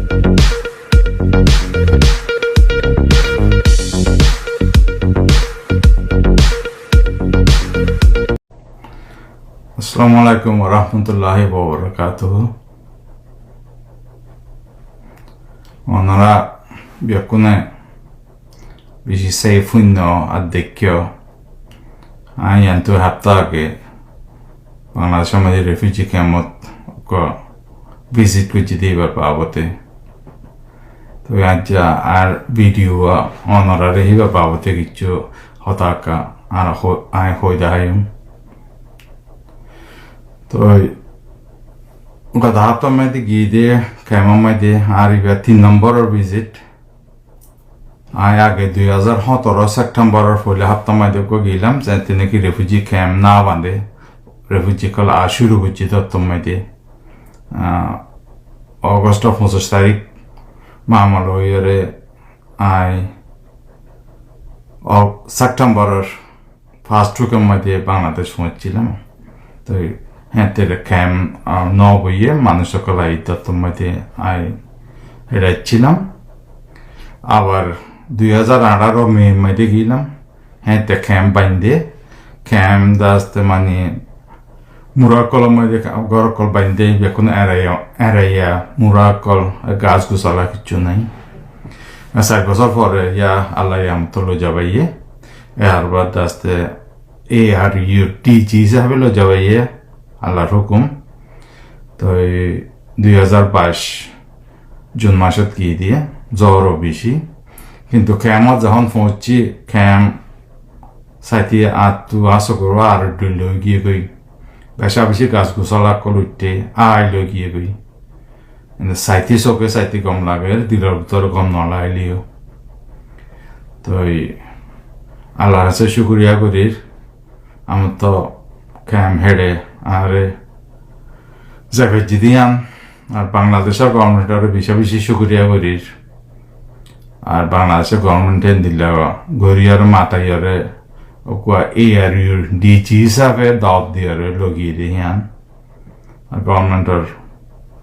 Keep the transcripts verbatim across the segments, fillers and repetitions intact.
Assalamu alaikum warahmatulláhi wabarakátuhu. Onora bekkúne beci safe fúinno ar deikkó. Añí iyantu háfta age Bangladecór maze refugee camp ot ekka visit goijjí de ibar babote. Toi aijja añár video onorare ibar babote kissú hotá ekka añí hoi deháiyum. Toi goto háftar maze giyé de camp or maze añár iba tin nombor or visit. Añí age dui házar hóñtoro September or foila háftar maze ekka giyílam, zeñtté niki refugee camp no bañdé, refugee ókkol aá cúru goijjé de ottót maze. Ah, August or foñsic tarík mamala óiyore añí September or first week or maze Bangladec foóñsicílam. Toi héñtte camp, ah, no boiyé, manúic ókkol aiyé de ottót maze añí héçe accílam. Abar dui házar añçáro May maze giyílam. Héñtte camp bañdé, camp de asté mani mura ókkolor maze gór ókkol bañdé, bekkún eraiya, eraiya mura ókkol, gas gusala kissú nai. Sair bosór fore ya Allah ye amottú loi zabaiyé. Yar baade asté A R U D G hísabe loi zabaiyé, Allahr hukum. Toi dui házar baic June macót giyé de, zor o beci. Kintu camp ot zehón foóñsiccí, camp saité añáttu asó goró ar dhoilla ói giyé goi. Beca beci gas gusala ókkol uiththé, aáil ói giyé goi. Ene saité sóke saité gom lager, dilor bútore gom no lagileyó. Toi Allahr hañsé cúkuriya gorír, amottú camp héçe añáre zai faijjí de yián, ar Bangladecór government ore beca beci cúkuriya gorír. Ar Bangladecór government e endilla gorí ar mataiyore uggwá A R U D G hísabe dawot diyore loi giyé de yián. Ar government or,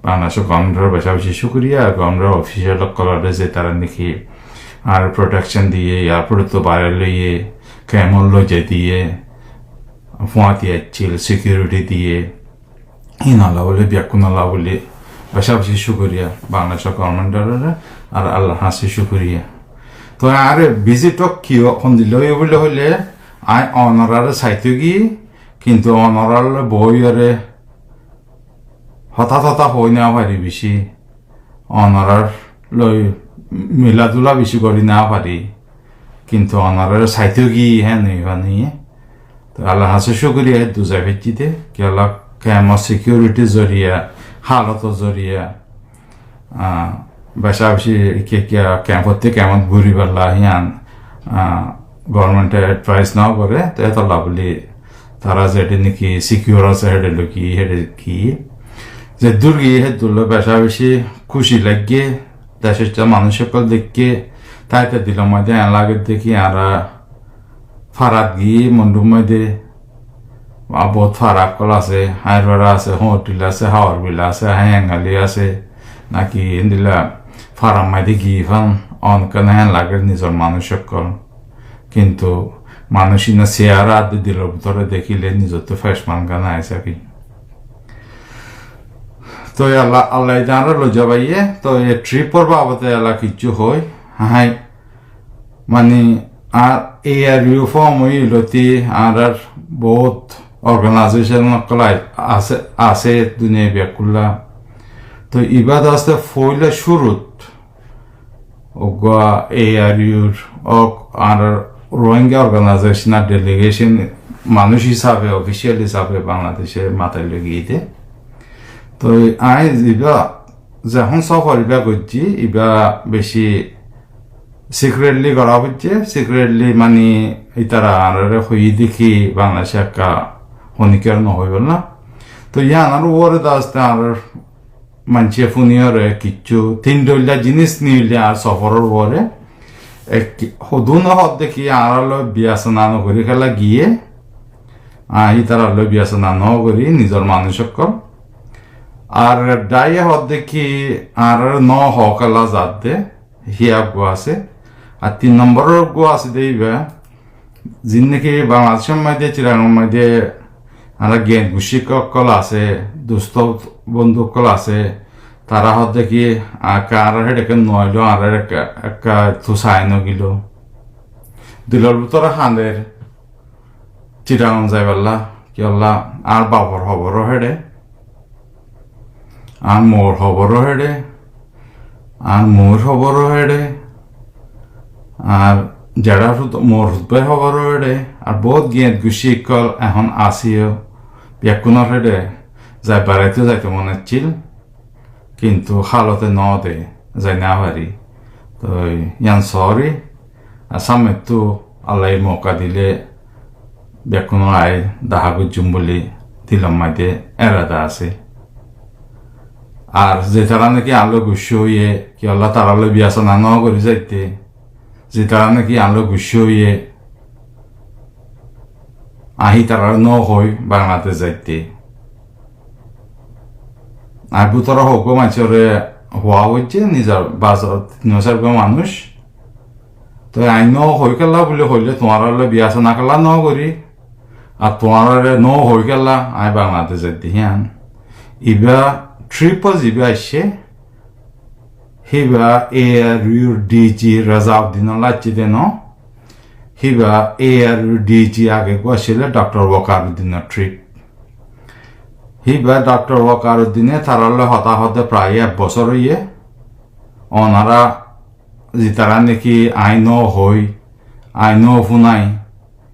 Bangladecór government or beca beci cúkuriya, ar government or official ókkolore ze tará niki añáre protection diyé, airport ottú baire loiyé, camp ot loi zai diyé, fúañti accíl, security diyé, ínolla buli, bekkúnolla buli, beca beci cúkuriya Bangladecór government ore, ar Allahr hañsé cúkuriya. Toi añáre visit ot kiyó, hondilla óiye buli hoilé, añí onorare saitó giyí, kintu onorar loi boiyore hotá totá hoi no fari beci. Onorar loi mila dula beci gorí no fari. Kintu onorare saitó giyí hé no fani. Toi Allahr hañsé cúkuriya héddur zai faijjí de. Kiyólla camp or security zoriya, halot or zoriya, ah, beca beci kiyá kiyá camp ottú camp ot gúribálla yián, ah, government e advice no goré, toi hétolla buli tará zeçé niki secure asé, héçe loi giyé, héçe giyé. Zeddur giyé, héddur loi beca beci kúci laiggé, decor manúic ókkol deikké, taite dilor maze en lager de ki añára farat giyé, Mondur maze, a, bout fara ókkol asé, Hañir Fara asé, Hotil asé, Hawar Bil asé, Hañi Angali asé, naki endilla farar maze giyé fán, onekkán en lager nizor manúic ókkol. Kintu manúic ína siyara de dilor bútore dekíle nizottú fecman gán aái sáki. Toi Allah, Allah ye añáre loi zabaiyé, toi e trip or babote ela kissú hoi, hái, mani, ar A R U form óiye lóti añárar bout organization ókkol asé, asé duniyai bekkúlla. Toi ibá de asté foila cúrut uggwá A R U r ok, ar Rohingya organization or delegation manúic hísabe, official hísabe Bangladece matai loi giyé de. Toi añí ibá zehón sófor ibá goijjí, ibá beci secretly gorá foijjé, secretly mani ítara añáráre hoiyé de ki Bangladece ekka honikká no hoibolla. Toi yíanor uore de asté añárar maincé fúniyore kissú tin dhoilla jinís niyóilla añár soforor uore. Ek, hodún hoó de ki añárar loi biyasana no gorí kiyólla giyé. Añí ítarar loi biyasana no gorí, nizor manúic ókkol. Ar dhaiye hoódde ki, añáráre no hoókalla zadde, híya eggúa asé. Ar tin nombor eggúa asé de íba, ziín niki Bangladecór maze, Cittagongor maze añára giyat guccí ókkol asé, dustó bondú ókkol asé, tará hoódde ki, a, ka añárar héçe ekká no ailó, añárar ekká, ekká tu sai no giló. Dilor bútore hañder, Cittagong zaibálla, kiyólla, añár bafor hoboró héçe, añár moor hoboró héçe, añár moór hoboró héçe, añár jeçár hud-, moor hudbáir hoboró héçe, ar boóut giyat guccí ókkol ehón asé yó, bekkúnor héçe zai beraitó zaito mone accíl, kintu hálote no de, zai no fari. Toi yián sorry, ar sámnettú Allaye mouka dile bekkúnor aái dahá goijjum buli dilor maze erada asé. Ar zetará niki añár loi guccá óiye, kiyólla tarár loi biyasana no gorí zaite, zetará niki añár loi guccá óiye, añí hítararé no hoói Bangladec zaite. Añár bútore hoggúa maincóre hoó óiye, nizor bazar no sairgúa manúic. Toi añí no hoói kiyólla buli hoilé tuáñrar loi biyasana kiyólla no gorí, ar tuáñráre no hoói kiyólla añí Bangladec zaite híyan. Íba trip ot zibá aiccé, híba A R U D G Rezauddin olla aiccé de no. Híba A R U D G age eggúa accíl Doctor Wakaruddin or trip. Híba Doctor Wakaruddine tarár loi hotá hoódde prai ek bosór óiye. Onará zetará niki añí no hoói, añí no fúnai,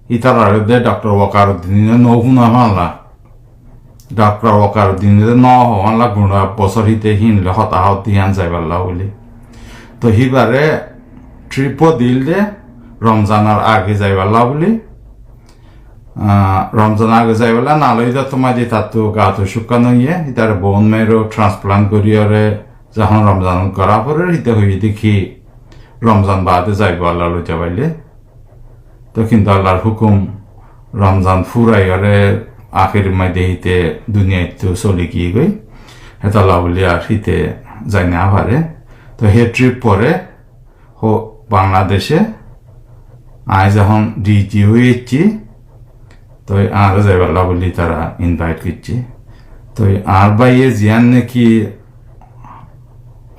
ítararé de Doctor Wakaruddine no fúna fánlla. Doctor Wakaruddine de no hoó fánlla, gura bosór híte híin loi hotá hoódde híyan zaibálla buli. Toi híbaré trip o dil de Romzanor age zaibálla buli. Ah, Romzanor age zaibálla, naloi de tuáñra de tattú gato cúkka no óiye, ítare bone marrow transplant goríyore zehón Romzanot gorá forer, híte hoiyé de ki Romzan baade zaibó Alla loi zabaille. Toi kintu Allar húkum, Romzan furaiyóre akér maze híte duniyaittú soli giyé goi. Hétolla buli ar híte zai no fare. Toi hé trip fore hó Bangladece añí zehón D G ói aiccí, toi añáre zaibálla buli tará invite goijjé. Toi añár báiye ziyán niki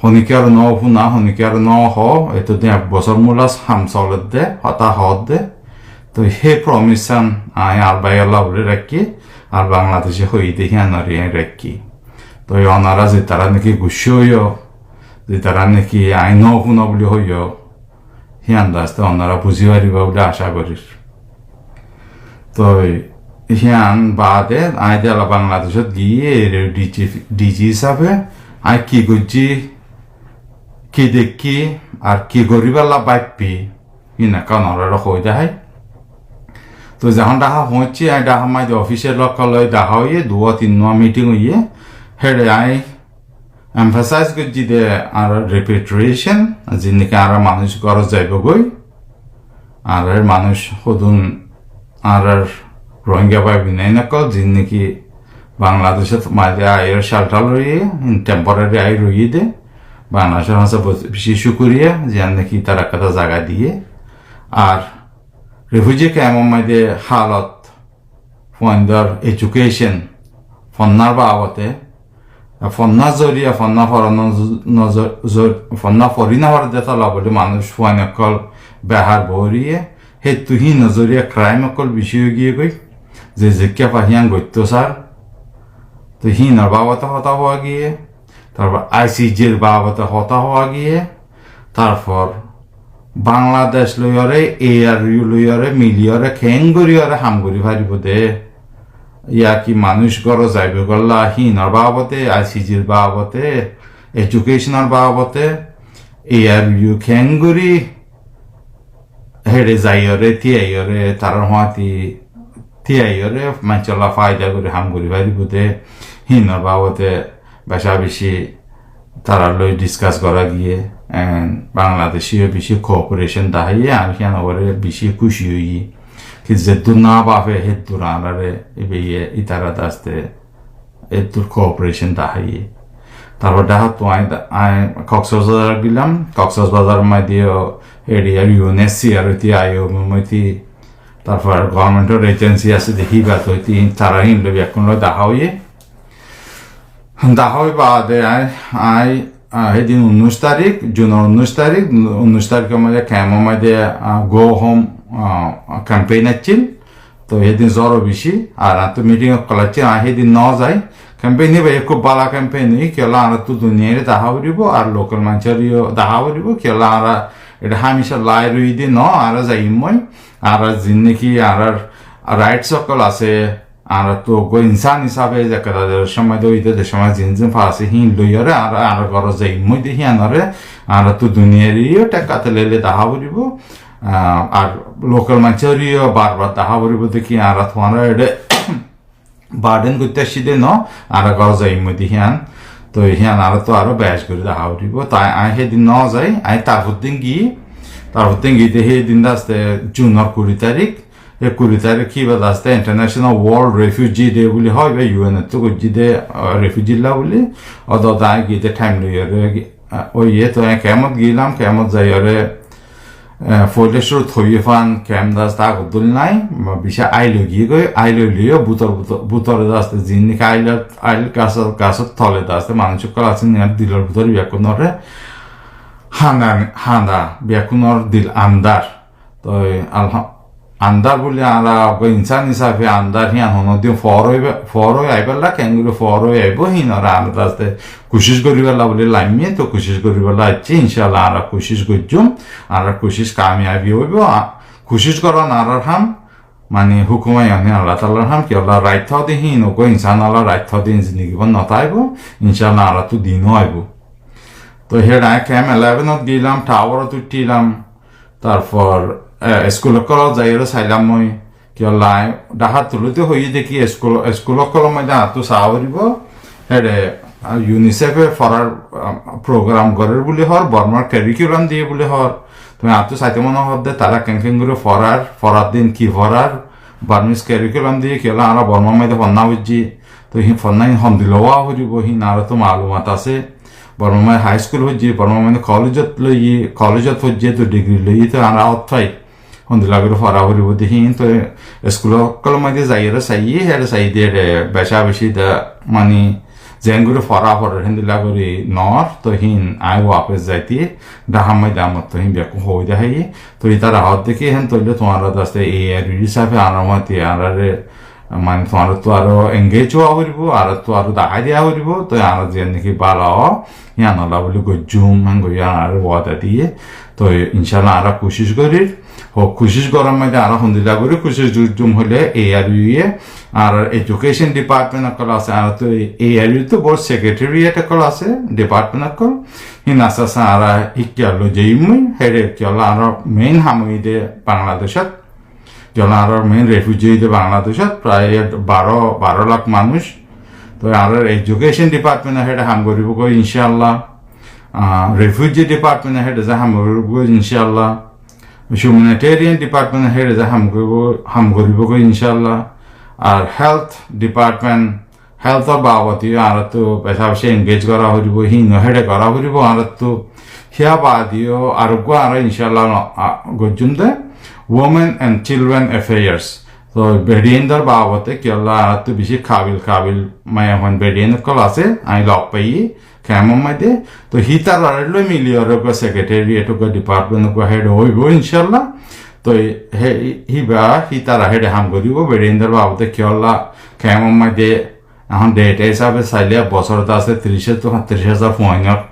honikiyáre no fúna, honikiyáre no hoó, etodin ek bosór mulas ham soledde, hotá hoódde. Toi hé promise san añí añár báiyolla buli raikkí, ar Bangladece hoiyé de híyanore añí raikkí. Toi onará zetará niki guccá óiyo, zetará niki añí no fúna buli hoiyo, híyan daste onará buzí faribá buli acá gorír. Toi híyan baade añí de ala Bangladecót giyé, ere D G, D G hísafe añí ki goijjí, ki deikkí, ar ki goríballa báiffí, híin ekkán onoráre hoói dahái. Toi zehón Dhaka foóñiccí, añí Dhakar maze official ókkol loi dehá óiye, duwá tinnúa meeting óiye, héçe añí emphasize goijjí de añárar repatriation, ziín niki añárar manúic górot zaibóu goi. Añárar manúic hodún añárar Rohingya bái boin ókkol, ziín niki Bangladecót maze aiyóre shelter loiyé, in temporary aiyóre roiyé de. Bangladecór hañsé beci cúkuriya, ziyán niki tará ekkán zaga diyé. Ar refugee camp or maze halot, fuaindor education, fonnár babote, fonná zoriya, fonná foronor nozo-, nozo-, zor-, fonná fori no fare de tolla buli manúic fuain ókkol behár boóriye, héttu híinor zoriya crime ókkol beci ói giyé goi, ze zeikká fa híyan goittó sar. Toi híinor babote hotá hoó giyé, tarfor I C G r babote hotá hoó giyé, tarfor Bangladec loiyóre, A R U loiyóre, miliyóre, keéngoríyóre ham gorí faribóu de. Yá ki manúic górot zaibóu golla, híinor babote, I C G r babote, education or babote, A R U keéngorí héçe zaiyóre, tíyaiyóre, tarár fúañti tíyaiyóre, maincólla faida gorí ham gorí faribóu de, híinor babote becá beci tarár loi discuss gorá giyé, and Bangladecíyo beci cooperation daháiye, añí híyan uore beci kúci óiyi. Ki zeddúr no bafe, héddúr añáráre ibáye itará daste Eddur cooperation daháiye. Tarfor Dhahattú añí, añí Cox's Bazar gílam, Cox's Bazar maidiyó area U N H C R oti, I O M oti, tarfor government or agency asé de híba oti, tará hín loi bekkún loi dahá óiye. Dahá ói baade añí, añí, ah, hédin unnuic tarik, June or unnuic tarik, unnuic tarik or maze camp or maze, ah, Go Home, ah, campaign accíl. Toi hédin zór bicí, ar añáttu meeting ókkol accíl, añí hédin no zai. Campaign íba ekkú bála campaign, kiyólla añáráttu duniyaire dahá foribó, ar local manúcoreyó dahá foribó, kiyólla añára ede hámica lái roi de no, añára zaiyum, añára ziín niki añárar rights ókkol asé, añáráttu uggwá insán hísabe ze keda de somoi de óide de somoi ziín ziín fasi híin loiyóre añára, añárar górot zaiyum de híyanore añáráttu duniyaireyó thekka telele dahá foribó. Ah, ar local manúcoreyó bar bar dahá foribó de ki añára tuáñra ede burden goitte aiccí de no, añára górot zaiyum de híyan. Toi híyan añáráttu aró bec gorí dahá foribó. Toi añí hédin no zai, añí tarfor din giyí, tarfor din giyí de hédin de asé June or kuri tarik. Hé kuri tarik híba de asé International World Refugee Day buli hoó, íba U N ottu goijjé de, ah, refugee lla buli. Ódot añí giyí de time loiyóre, ah, óiye, toi añí camp ot gílam, camp ot zaiyóre, eh, foila cúrut hoiyé fan camp de asé agor dóilla nái, ma bicí ail ói giyé goi, ail óileyo bútor, bútor, bútore de asé ziín niki ail, ail gasor, gasor tole de asé manúc ókkol asé, niyar dilor bútore bekkúnore handa, handa, bekkúnor dil andar. Toi alha-, andar buli añára uggwá insán hísabe andar híyan honódin for ói, for ói aibálla, kengori for ói aibó híinore añára de asé kucíc goríballa buli laimmi, toi kucíc goríballa aiccí, incállah añára kucíc goijjum, añárar kucíc kamiyabi óibo, a-, kucíc goron añárar ham, mani húkum aiyóne Allah Taalar ham, kiyólla right hoó de híin uggwá insán olla right hoó de híin zindigi bór no táibo, incállah añáráttu din ó aibó. Toi héçe añí camp eleven ot gílam, tower ot uiththílam, tarfor, eh, school ókkolot zaiyóre sailam mui, kiyólla añí Dhahattú lóti hoiyé de ki school, school ókkolor maze añáttu saá foribó, héçe, ah, UNICEF e forar, ah, program gorér buli hoór, Bormar curriculum diyé buli hoór. Toi añáttu saité mone hoór de tará keén keén gorí forar, forar din ki forar, Burmese curriculum diyé, kiyólla añára Bormar maze fonná foijjí, toi híin fonná híin hondilla ówa foribó, híin añáráttu malumat asé. Bormar maze high school foijjé, Bormar maze college ot loiyé, college ot foijjé, toi degree loiyé, toi añára hot fai. Hondilla gorí fora foribó de híin, toi school ókkolor maze zaiyóre saiyí, héçe saiyí de héçe beca beci de mani zeén gorí fora forer héndilla gorí noór, toi híin añí wafes zaití Dhahar maze de amor toi híin bekkún hoói de háiyi. Toi ítara hoór de ki héen toile tuáñra de asé A R U hísabe añárar maze añárare mani tuáñrattu aró engage ówa foribó, añárattu aró dahái diya foribó, toi añára ziyán niki bála ó, yíanolla buli goijjum, héen gorí añáre wada diyé. Toi incállah añára kucíc gorír, hó kucíc gorar maze añára hondilla gorí kucíc goijjum hoile A R U ye, añárar education department ókkol asé, añárattu A R U ttu bor secretariat ókkol asé, department ókkol, híin asté asté añára híkka loi zaiyum, héçe kiyólla añárar main ham óiye de Bangladecót, Kiyólla añárar main refugee óiye de Bangladecót prai baró, baró lak manúic. Toi añárar education department e héçe ham goríbogoi incállah. Ah, refugee department e héçe zai ham goríbogoi incállah. Humanitarian department e héçe zai ham goríbo, ham goríbogoi incállah. Ar health department, health or babote yó añárattu beca beci engage gora foribó, híin ó héçe gora foribó añárattu. Híya baade yó areggwá añára incállah, a, goijjum de, Women and Children Affairs. Toi beçiyaindor babote kiyólla añárattu beci kabil kabil maiyafuain beçiyain ókkol asé, añí lok faiyí, kemor maze. Toi hítarare loi mili areggwá secretariat, eggwá department, eggwá head óibo incállah. Toi hé, híba, hítara héçe ham goríbo, beçiyaindor babote kiyólla kemor maze. Ehón data hísabe saile bosór de asé tiríc házar, tiríc házar fuain ór.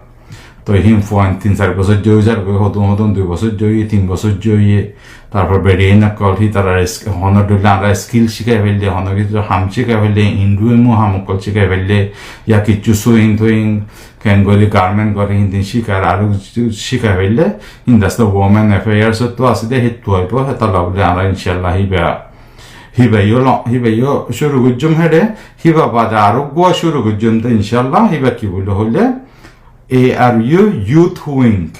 Toi hín fuain tin sair bosóijja ói zargoi, hodún hodún dui bosóijja óiye, tin bosóijja óiye. Tarfor beçiyain ókkol hítarar sk-, honó dhoilla añára skill cíkai faille, honó kessú ham cíkai faille, individual ham ókkol cíkai faille, yá kessú sewing tewing, keéngori garment gore, hín din cíkar, aró kessú cíkai faille, hín de asé Women Affairs ottu asé de, héttu óibo, hétolla buli añára incállah híba Híba yó lo-, híba yó cúru goijjum héçe, híba baade areggwá cúru goijjum de incállah, híba ki buli hoile, A R U Youth Wing.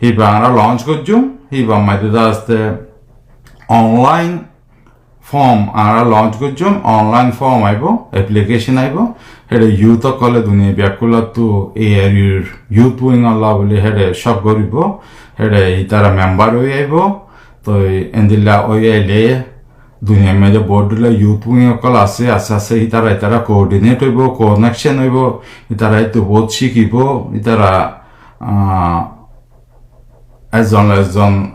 Híba añára launch goijjum, híba maze de asé online form añára launch goijjum, online form aibó, application aibó. Héçe youth ókkole duniyai bekkúnottu A R U r youth wing olla buli héçe cók goribó. Héçe ítara member ói aibó. Toi endilla ói aile duniyair maze bout dilla youth wing ókkol asé, asté asté ítara, ítara coordinate óibo, connection óibo, ítara ettu bout cíkibo, ítara, ah, ezzon ezzon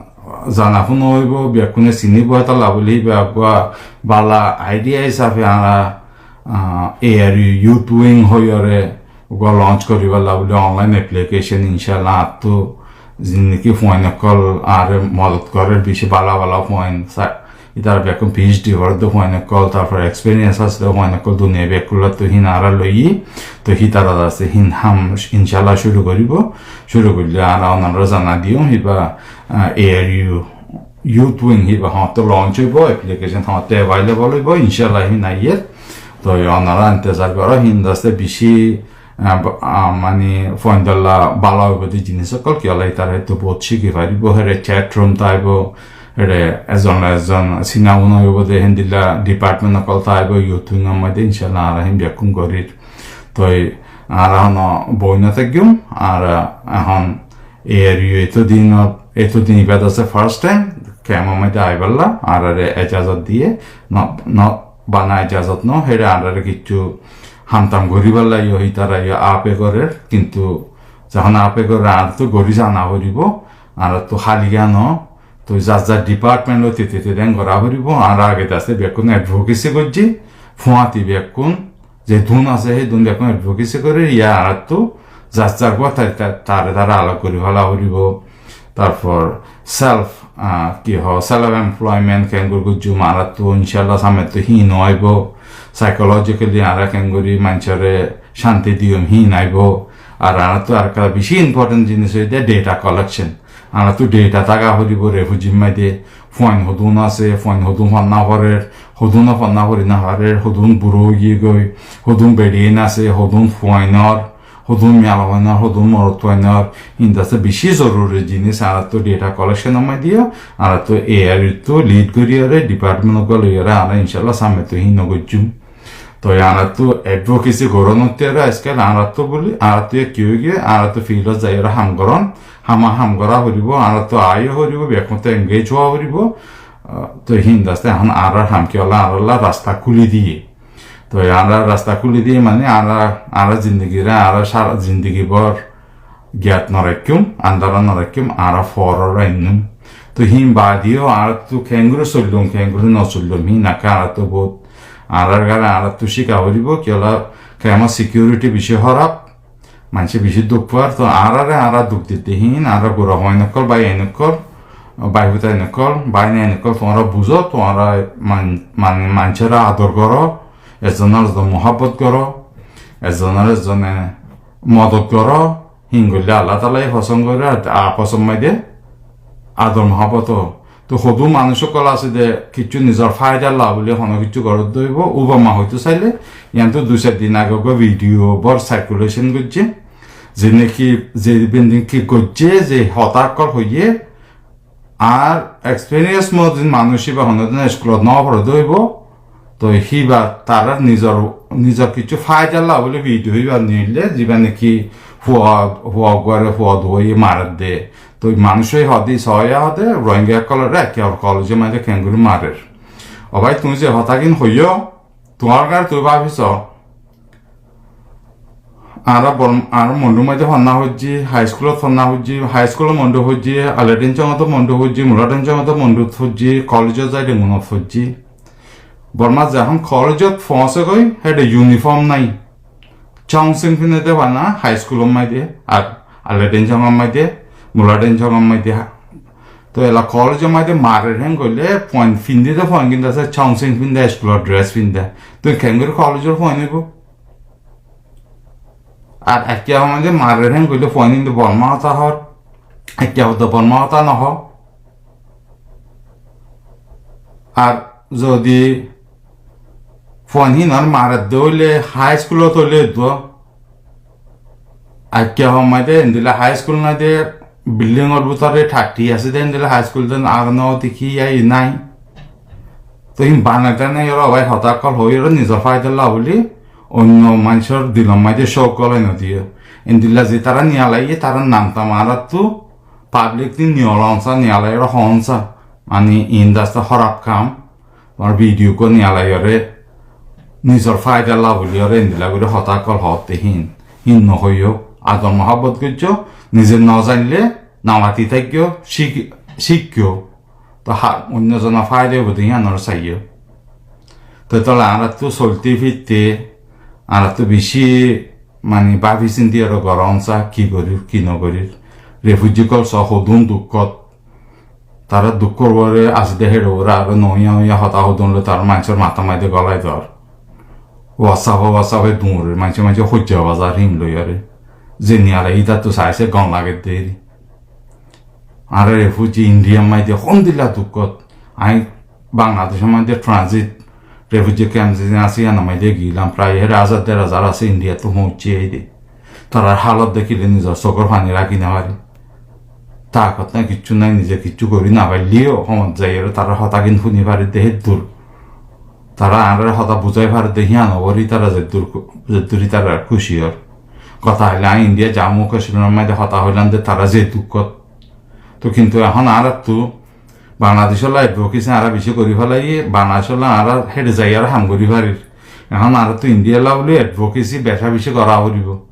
zana fúna óibo, bekkúne siníbo, hétolla buli íba uggwá bála idea hísafe añára, ah, A R U youth wing hoiyóre uggwá launch goríbolla buli online application, incállah, añáttu zinneki fuain ókkol añáre modot gorér, beci bála bála fuain sa-, ítara bekkún PhD gorédde fuain ókkol, tarfor experience asé de fuain ókkol, duniyai bekkúnottu hín añára loiyí. Toi hítara asé hín ham incállah cúru goríbo. Cúru goille añára onorare zana diyum, híba, ah, A R U youth wing híba hoñtté launch óibo, application hoñtté available óibo, incállah hín aiyér. Toi onora intezar goró, hín asé beci ah, ba-, ah, mani, fuaindolla bála óibo de jinis ókkol, kiyólla ítara ettu bout cíki faribó, héçe chat room táibo, héçe ezzon ezzon sina fúna óibo de héndilla department ókkol táibo, youth wing or maze, incállah, añára hín bekkún gorír. Toi añára hono boi no tákiyum, añára ehón A R U etodin, etodin ibá asé first time, camp or maze aibálla, añárare ejazot diye, no, no, bana ejazot no, héçe añárare kissú ham tam goríbolla yó ítara yó ape gorér, kintu zehón ape gorér añáttu gorí zana foribó, añáttu háliga no, toi zar zar department ot tete tete den gorá foribó, añára age de asé bekkún advocacy goijjí, fuañti bekkún, zedún asé hédun bekkún advocacy gorér, yá añáttu zar zar gua ta-, ta-, tare tare alok gorí fela foribó. Tarfor self, ah, ki hoó, self employment kengori goijjum, añáttu incállah samettu hín no aibo, psychologically añára kengori manúcore cánti diyum hín aibo, ar añáttu arekkán beci important jinis óilde data collection. Añáttu data táka foribó refugee r maze, fuain hodún asé, fuain hodún fonna forer, hodún fonna fori no farer, hodún buro ói giyé goi, hodún beçiyain asé, hodún fuainor, hodún miyala fuainor, hodún morot fuainor, hín asé beci zoruri jinis, añáttu data collection or maze diya, añáttu A R U ttu lead gorí ore, department ókkol loi ore, añára incállah samettu hín no goijjum. Toi añáttu advocacy goron ótte ore, ajkal añáttu buli, añáttu ek ki ói giyé, añáttu field ot zai ore ham goron, ham, ham gorá foribó, añáttu aiyó foribó, bekkúnottu engage ówa foribó, ah, toi hín asé ehón añárar ham kiyólla, añáralla rasta kúli diye. Toi añára rasta kúli diye mani añára, añára zindegire, añára sara zindegi bor giyat no raikkúm, andara no raikkúm, añára foror ainnúm. Toi hín baade yó añáttu kengori soillum, kengori no soillum, hín ekká añáttu bout, añárar gare añáttu cíka foribó, kiyólla camp ot security beci hóraf, manúce beci duk far, to añárare añára duk dite hín, añára gura fuain ókkol, bái ain ókkol, bái futain ókkol, bái nain ókkol, tuáñra buzó, tuáñra man-, man-, manúcore ador goró, ezzonor ezzon muhabbot goró, ezzonor ezzone modot goró, hín goille Allah taala ye fosón goré, ar apos or maze ador muhabbot ó. To hodún manúic ókkol asé de, kissú nizor faidalla buli hono kissú goródde óibo. Obama hoitó sailé, yián to dui sair din age uggwá video bor circulation goijjé. Ze niki, ze bendin ki goijjé, ze hotá ókkol hoiyé, ar experience mozin manúic íba honodin iskulot no foródde óibo. Toi híba tarár nizor, nizor kissú faidalla buli video íba nilé, ziba niki fua, fua uggwáre fua duwaiye maredde. Toi manúic ói hoóde, soóiya hoóde, Rohingya ókkolóre ekkebar kolejor maze kengori marer. Ó bái, tuñí ze hotágin hoiyó, tuáñr gare tuñí báfi soó. Añára Bor-, añára Mondur maze fonná foijjí, high schoolot fonná foijjí, high schoolor Mondu foijjí, Aladin Chongot Mondu foijjí, Muladin Chongot Mondu foijjí, kolejot zai Rangoonot foijjí. Bormat zehón kolejot foóñsegói, héçe uniform nái. Chongsen findede bana high schoolor maze, ar Aladin Chongot maze, Muladin Chongot maze. Toi ela kolejor maze marer héen goille, fuain findede fuain ginde asé, chongsen finde, schoolor dress finde. Toi kengori kolejor fuain óibo? Ar ekkebar maze marer héen goille fuain ginde Borma hotá hoór, ekkebar to Borma hotá no hoó. Ar zodi fuain hín ar maredde óile high schoolot óile edduwa, ekkebar maze endilla high school nai de, buildingor bútore thakti asé de, endilla high school de ar no deki yai nai. Toi hín banai tanai ore bái hotá ókkol hoói ore nizor fáidalla buli oinno maincór dilor maze cók golai nodiyó. Endilla ze tará niyalaiyé tarár nam tam añáráttu pablik di niyolon sa, niyalai ore hoón sa, mani iín daste hóraf kam, tuáñr vidiyo uggúa niyalai ore nizor fáidalla buli ore endilla gorí hotá ókkol hoótte hín, hín nohoiyó, ador muhábbot goijjó, nize nozainle namati táikko, cík-, cíkko. Toi há-, oinno zonor fáida óibo de yíanor saiyó. Toi tóile añáráttu solté firté, añáráttu bicí mani báfi sinti ore gorá on sa, ki gorír, ki nogorír. Refuji ókkol só hodún dukkót, tará dukkór uore asé de héçe uore aró noiya noiya hotá hodún loi tará maincór matár maze golai dor. WhatsApp-e, WhatsApp-e duñr, maincé maincé hoijja bazar hín loi ore. Ze niyalai ítattu saisé gom lage de eri. Añára refuji Indiyar maze hondilla dukkót. Añí Bangladecór maze transit refuji kemp ze asé, yíanor maze gilam, prai her házar der házar asé Indiyattu foóñiccé de. Tarár hálot dekíle nizor sokór faní rakí nofari. Takot nai, kiccú nai, nize kiccú gorí nofailleyó, homot zaiyóre tarár hotágin fúni fari de héddur. Tará añáráre hotá buzái fare de híyan óibo re, tará zeddúr, zeddúr ítara kúci ór. Hotá hoilé añí Indiya zaimgói, Kacmíror maze hotá hoilám de tará ze dukkót. Toi kintu ehón añáráttu Bangladecólla edvokesi añára bicí gorí félaiyi, Bangladecólla añára héçe zaiyóre ham gorí farir. Ehón añáráttu Indiyalla buli edvokesi becá bicí gorá foribó.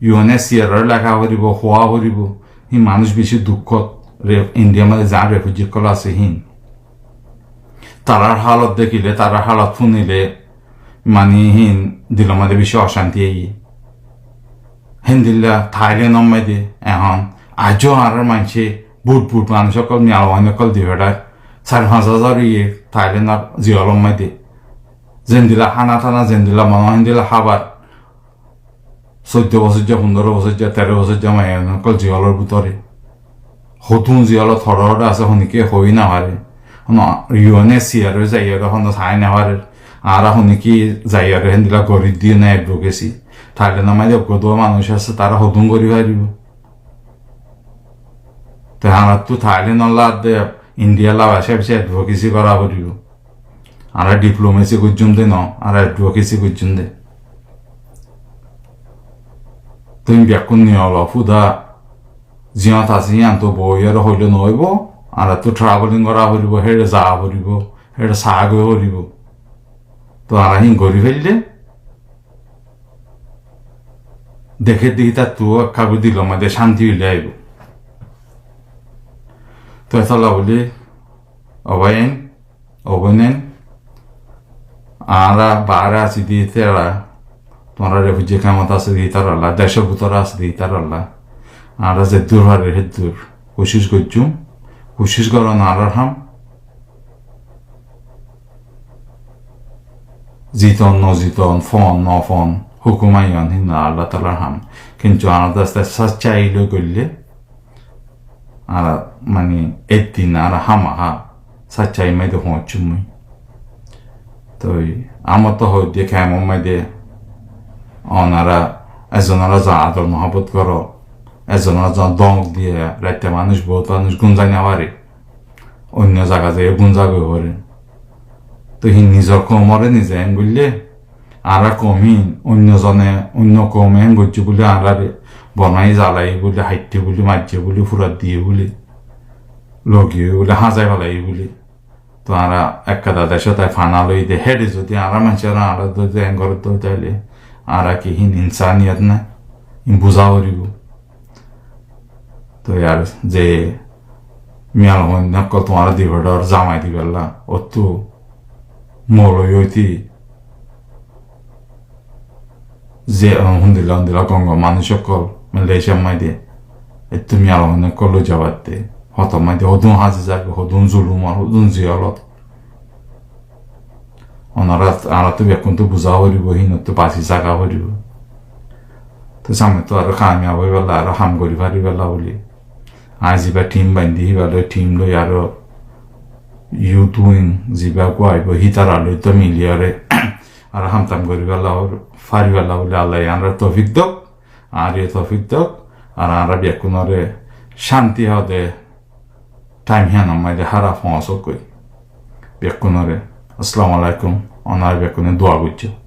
UNHCR ore leká foribó, hoó foribó, hí manúic bicí dukkót, re-, Indiyar maze zaáñr refuji ókkol asé hín. Tarár hálot dekíle, tarár hálot fúnile, mani hín dilor maze bicí ocánti aiyé. Héndilla Thailenor maze ehón aijjó añárar maincé bút bút manúic ókkol, miyalfuain ókkol di feçar, sair fañs házar iye Thailenor ziyolor maze. Zendilla hána tána, zendilla mone hoó héndilla hábar, sóiddo bosóijja, fundóro bosóijja, teró bosóijja maiyafuain ókkol ziyolor bútore. Hotún ziyolot hoçé hoçé asé, honíkka hoói nofare. Hono UNHCR ore zaiyóre hono sai nofare. Añára honíkka zaiyóre héndilla gorí diyé na edvokesi. Thailenor maze uggúa duwá manúic asé, tará hotún gorí faribó. Te añáráttu Thailendolla de Indiyalla becá bicí edvokesi gorá foribó. Añára diplomesi goijjúm de no, añára edvokesi goijjúm de. Tuñí bekkún niyolo fúda ziyót asé yíantu boói ore hoilé noóibo, añáráttu traveling gorá foribó, héçe zaa foribó, héçe saá goi foribó. Toi añára hín gorí faillé deké de ítara tu ekká goi dilor maze cánti óile aibó. Toi etolla buli, o báiyain, o bóinain, añára baáre así de ítara, tuáñra refuji kemot asó de ítaralla, decór bútore asó de ítaralla, añára zeddúr farir héddúr kucíc goijjúm, kucíc gorón añárar ham. Ziton no ziton, fon no fon, húkum aiyon, hín Allah taalar ham. Kintu añára de sáccai loi goille, añára mani ek din añára hámaha sáccai maze foóñiccúm. Toi añára to hoóidde kemor maze onora ezzonora za ador muhábbot goró, ezzonora za dómok diye, raitte manúic, bout manúic gúm zai nofare. Oinno zaga zaiyóre gúm zagói fore. Toi hín nizor koumore nize eén goille, añára koum hín oinno zone, oinno koume eén goijjé buli añárare bonai zalaiyé buli, haitthe buli, maijjé buli, furai diyé buli, logiyé buli, házai felaiyé buli. Toi añára ekkán decót fana loi de, héçe zodi añára maincóre añára zodi eén gorédde óile, añára ki hín insaniyot nái? Hín buzá foribó. Toi ar ze miyalfuain ókkol tuáñra di feçar zamai dibálla, óttu moloi óiti ze, um, hondilla hondilla gom gom manúic ókkol Malaysiar maze, éttu miyalfuain ókkol loi zabatte, hotor maze hodún hazi zage, hodún zulum ar hodún ziyolot. Onora, añárattu bekkúntu buzá foribó, hínottú basi táka foribó. Te sámnettu aró kamiyab óiballa, aró ham gorí fariballa buli. Añí ziba thim baindí, hiba loi thim loi aró youth wing ziba uggúa aibó, hítara loi to miliyóre aró ham tam gorí fariballa, fariballa buli Allaye añáre tofik dók, añáre tofik dók, ar añára bekkúnore cánti hode thaim híyanor maze hára foóñsok goi. Bekkúnore Assalamu alaikum. Onara bekkúne dua goijjó.